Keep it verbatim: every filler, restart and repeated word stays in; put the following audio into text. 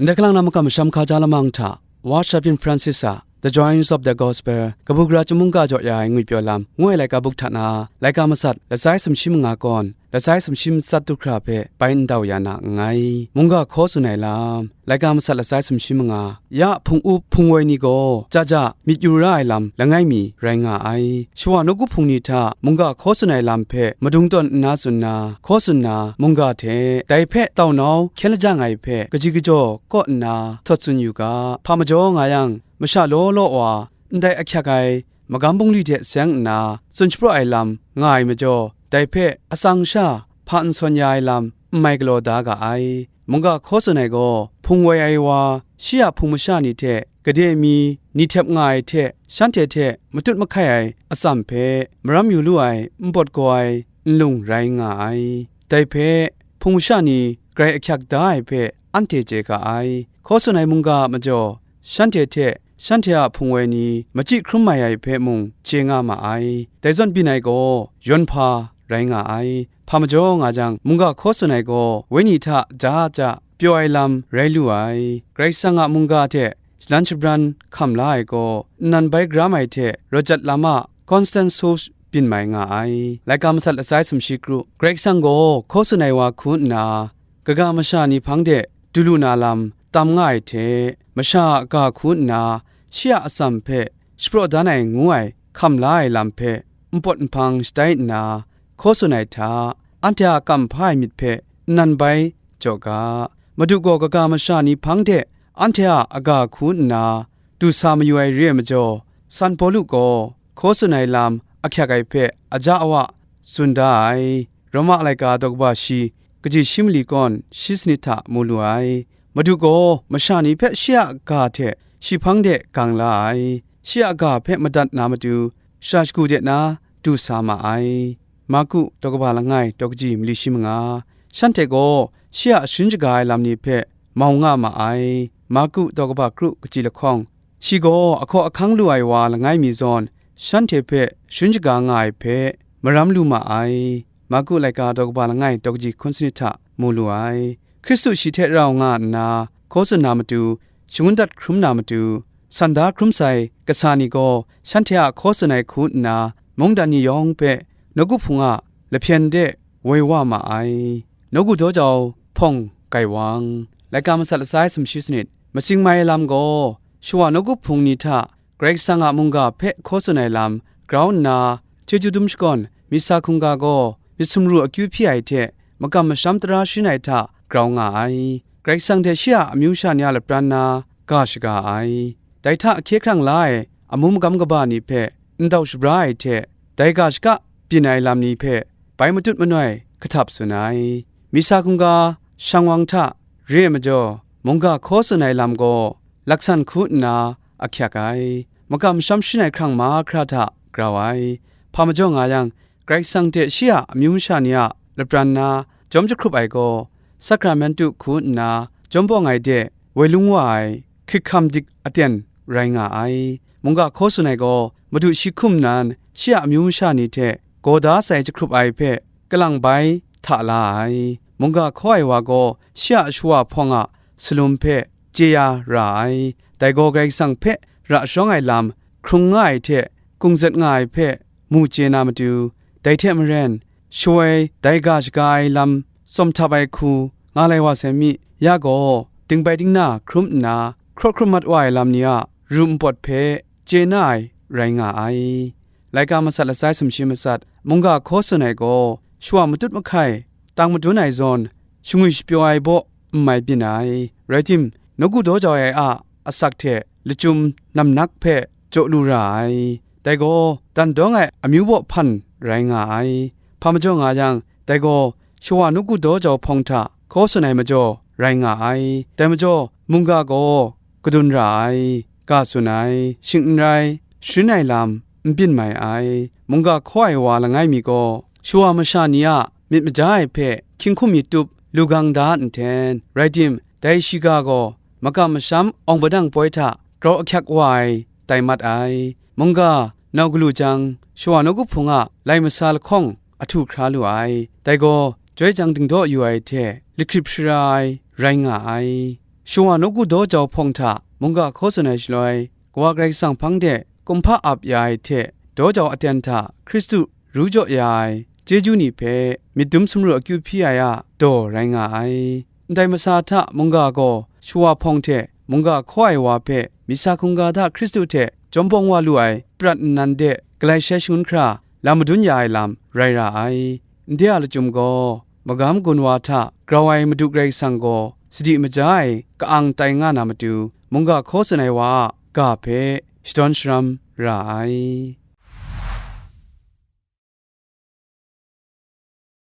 Ndai hkalang na makam masham hkaja lamang hta, Wa Sharpin Francis a The Joys of the Gospel, kabu gara chyum mungga jaw ya ai ngwipyaw lam, ngu ai laika buk hta na, laika matsat, latsai sumshi manga kawn, latsai sumshi matsat du hkra hpe bai ndau ya na nngai. Mungga hkaw tsun ai lam, laika matsat latsai sumshi manga, ya hpung up hpung woi ni gaw, ja ja myit yu ra ai lam langai mi rai nga ai. Shawa nawku hpung ni hta mungga hkaw tsun ai lam hpe madung tawn nna tsun na, hkaw tsun na, mungga hte dai hpe taunau hkyen lajang ai hpe kaji kajaw kaw nna htawt tsun yu ga. Hpa majaw nga yang, masha law law wa, ndai ahkyak ai magam bungli hte seng nna tsun shapraw ai lam nga ai majaw, dai hpe atsang sha hpa n sawn ya ai lam n mai galaw da ga ai. Mungga hkaw tsun ai gaw, hpung woi ai wa, shi a hpung masha ni hte, gade mi, ni htep nga ai hte, shanhte hte matut mahkai ai atsam hpe, maram yu lu ai npawt gaw ai nlung rai nga ai. Dai hpe, hpung masha ni grai ahkyak da ai hpe anhte chye ga ai. Hkaw tsun ai mungga a majaw, shanhte hte shanhte a hpung woi ni machyi hkrum mai ai hpe mung chye nga ma ai. Dai zawn byin ai gaw, yawn hpa rai nga ai. Hpa majaw nga jang, mungga hkaw tsun ai gaw, wenyi hta ja ja pyaw ai lam rai lu ai. Karai Kasang a mungga hte shalan shabran hkam la ai gaw, nnan bai garam ai hte rawt jat lam a constant source byin mai nga ai. Laika matsat latsai sumshi kru, Karai Kasang gaw hkaw tsun ai wa hku nna, kaga masha ni hpang de du lu na lam tam nga ai hte, masha a ga hku nna shi a atsam hpe shapraw dan ai ngu ai hkam la ai lam hpe npawt nhpang shatai nna hkaw tsun ai hta, anhte a kamhpa ai myit hpe nnan bai jaw ga. Madu gaw kaga masha ni hpang de anhte a aga hku nna du sa mayu ai re ai majaw, San Pawlu gaw hkaw tsun ai lam ahkyak ai hpe aja awa tsun da ai. Roma laika daw kaba shi, kaji shi mali kawn shi sanit hta mu lu ai. Madu gaw masha ni hpe shi a ga hte shi hpang de gang la ai. Shi a ga hpe madat na matu, shara shagu de na du sa ma ai. Marku daw kaba langai, daw kaji mali shi manga. Shanhte gaw shi a sharin shaga ai lam ni hpe mau nga ma ai. Marku daw kaba kru kaji lahkawng, shi gaw ahkaw ahkang lu ai wa langai mi zawn, shanhte hpe sharin shaga nga ai hpe maram lu ma ai. Marku laika daw kaba langai, daw kaji hkun sanit hta mu lu ai. Hkristu shi hte rau nga nna hkaw tsun na matu, shangun dat hkrum na matu, san da hkrum sai kasa ni gaw shanhte a hkaw tsun ai hku nna, mungdan ni yawng hpe nawku hpung a lahpyen de woi wa ma ai. Nawku daw jau hpawng gaiwang. Laika matsat latsai sumshi sanit, matsing mai ai lam gaw, shawa nawku hpung ni hta Karai Kasang a mungga hpe hkaw tsun ai lam grau nna, chyeju dum shakawn myit sa hkungga gaw myit sumru akyu hpyi ai hte makam masham tara sharin ai hta grau nga ai. Karai Kasang hte shi a amyu sha ni a lapran na ga shaga ai. Dai hta hkye hkrang la ai amu magam kaba ni hpe ndau shabra ai hte, dai ga shaka byin ai lam ni hpe bai matut manoi kahtap tsun ai. Myit sa hkungga shang wang hta re ai majaw, mungga hkaw tsun ai lam gaw laksan hku nna ahkyak ai. Makam masham sharin ai hkrang mahkra hta grau ai. Hpa majaw nga yang, Karai Kasang hte shi a amyu masha ni a lapran na jawm jahkrup ai gaw, sakramentu hku nna jawm bawng ai de woi lung wa ai hkrit hkam dik aten rai nga ai. Mungga hkaw tsun ai gaw, Madu shi hkum nan shi a amyu masha ni hte gaw da sai jahkrup ai hpe kalang bai hta la ai. Mungga hkaw ai wa gaw shi a shawa hpawng a salum hpe chye ya ra ai. Dai gaw Karai Kasang hpe ra sharawng ai lam hkrung nga ai hte kungzet nga ai hpe mu chye na matu, dai hte maren, shawoi dai ga shaga ai lam tsawm htap ai hku nga lai wa sai mi, ya gaw, ding bai dingna hkrum nna, hkraw hkrum mat wa ai lam ni a ru npawt hpe chye na ai rai nga ai. Laika matsat latsai sumshi matsat, mungga hkaw tsun ai gaw, shawa matut mahkai, tang madun ai zawn, shangwi shapyaw ai baw n mai byin ai. Rai tim, nawku daw jau ai a asak hte lachyum namnak hpe jaw lu ra ai. Dai gaw, dan dawng ai amyu baw hpan rai nga ai. Hpa majaw nga yang, dai gaw, shawa nawku daw jau hpawng hta hkaw tsun ai majaw rai nga ai. Dai majaw, mungga gaw kadun ra ai, ga tsun ai, shing n rai, sharin ai lam n byin mai ai. Mungga hkaw ai wa langai mi gaw, shawa masha ni a myit maja ai hpe hkying hkum myit tup lu gang da nten, rai tim, dai shiga gaw makam masham awng padang poi hta grau ahkyak wa ai tai mat ai. Mungga nau galu jang, shawa nawku hpung a lai masa lahkawng ahtu hkra lu ai. Dai gaw, joi jang dingdaw yu ai hte, lahkrip shara ai rai nga ai. Shawa nawku daw jau hpawng hta mungga hkaw tsun ai shaloi, Kawa Karai Kasang hpang de kumhpa ap ya ai hte daw jau aten hta Hkristu ru jaw ya ai chyeju ni hpe myit dum sumru akyu hpyi ai a daw rai nga ai. Ndai masa hta mungga gaw shawa hpawng hte mungga hkaw ai wa hpe myit sa hkungga hta Hkristu hte chyawm bawng wa lu ai prat nnan de galai shai shangun hkra lam madun ya ai lam rai ra ai. Nde a lachyum gaw, magam gun wa hta grau ai Madu Karai Kasang gaw sadi maja ai ka-ang tai nga na matu, mungga hkaw tsun ai wa a ga hpe shadawn sharam ra ai.